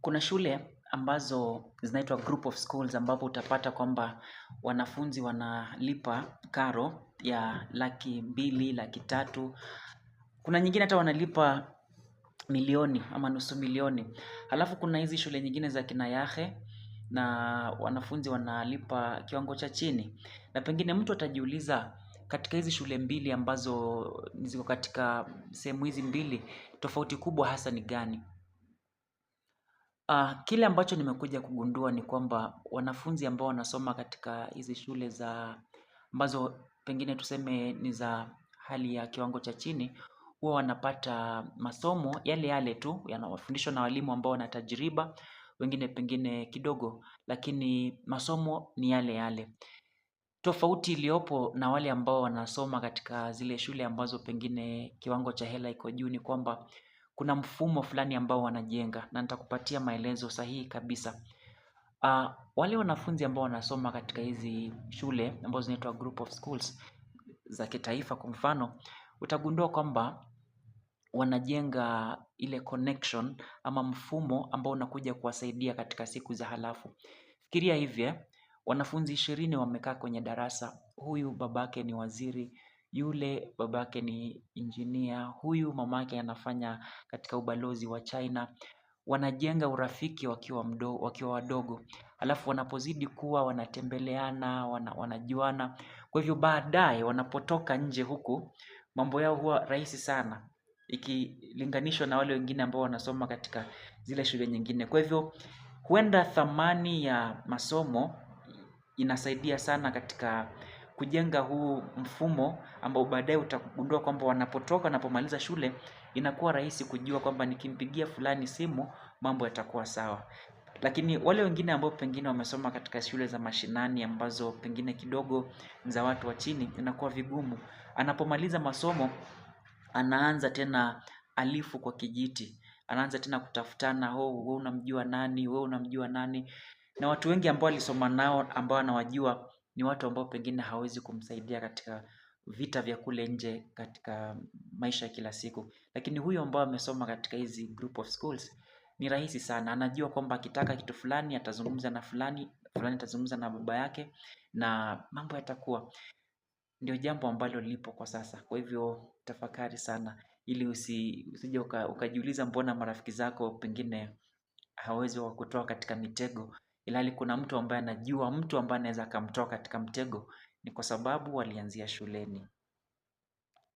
Kuna shule ambazo zinaitwa group of schools ambapo utapata kwamba wanafunzi wanalipa karo ya 200,000, 300,000. Kuna nyingine hata wanalipa milioni ama nusu milioni. Halafu kuna hizi shule nyingine za kina Yahe na wanafunzi wanalipa kiwango cha chini. Na pengine mtu atajiuliza katika hizi shule mbili ambazo ziko katika sehemu hizi mbili, tofauti kubwa hasa ni gani? Kile ambacho nimekuja kugundua ni kwamba wanafunzi ambao wanasoma katika hizi shule za ambazo pengine tuseme ni za hali ya kiwango cha chini, huwa wanapata masomo yale yale tu, yanawafundishwa na walimu ambao wana tajriba, wengine pengine kidogo, lakini masomo ni yale yale. Tofauti iliyopo na wale ambao wanasoma katika zile shule ambazo pengine kiwango cha hela iko juu ni kwamba kuna mfumo fulani ambao wanajenga na nitakupatia maelezo sahihi kabisa. Wale wanafunzi ambao wanasoma katika hizi shule ambazo zinaitwa group of schools za kitaifa kwa mfano, utagundua kwamba wanajenga ile connection ama mfumo ambao unakuja kuwasaidia katika siku za halafu. Fikiria hivi, wanafunzi 20 wamekaa kwenye darasa, huyu babake ni waziri, yule babake ni engineer, huyu mamake anafanya katika ubalozi wa China. Wanajenga urafiki wakiwa wadogo. Halafu wanapozidi kuwa wanatembeleana, wanajuana. Kwa hivyo baadaye wanapotoka nje huku, mambo yao huwa rahisi sana ikilinganishwa na wale wengine ambao wanasoma katika zile shule nyingine. Kwa hivyo huenda thamani ya masomo inasaidia sana katika kujenga huu mfumo ambao baadaye utagundua kwamba wanapotoka, wanapomaliza shule, inakuwa rahisi kujua kwamba nikimpigia fulani simu, mambo yatakuwa sawa. Lakini wale wengine ambao pengine wamesoma katika shule za mashinani ambazo pengine kidogo za watu wa chini, inakuwa vigumu. Anapomaliza masomo, anaanza tena alifu kwa kijiti. Anaanza tena kutafutana, oh, wewe unamjua nani, wewe unamjua nani. Na watu wengi ambao alisoma nao ambao anawajua ni watu ambao pengine hawezi kumsaidia katika vita vya kule nje katika maisha ya kila siku. Lakini huyu ambao amesoma katika hizi group of schools ni rahisi sana. Anajua kwamba akitaka kitu fulani atazungumza na fulani, fulani atazungumza na baba yake na mambo yatakuwa. Ndio jambo ambalo lipo kwa sasa. Kwa hivyo tafakari sana ili usije ukajiuliza mbona marafiki zako pengine hawawezi wakutoa katika mitego, ilhali kuna mtu ambaye anajua mtu ambaye anaweza akamtoa katika mtego, ni kwa sababu walianzia shuleni.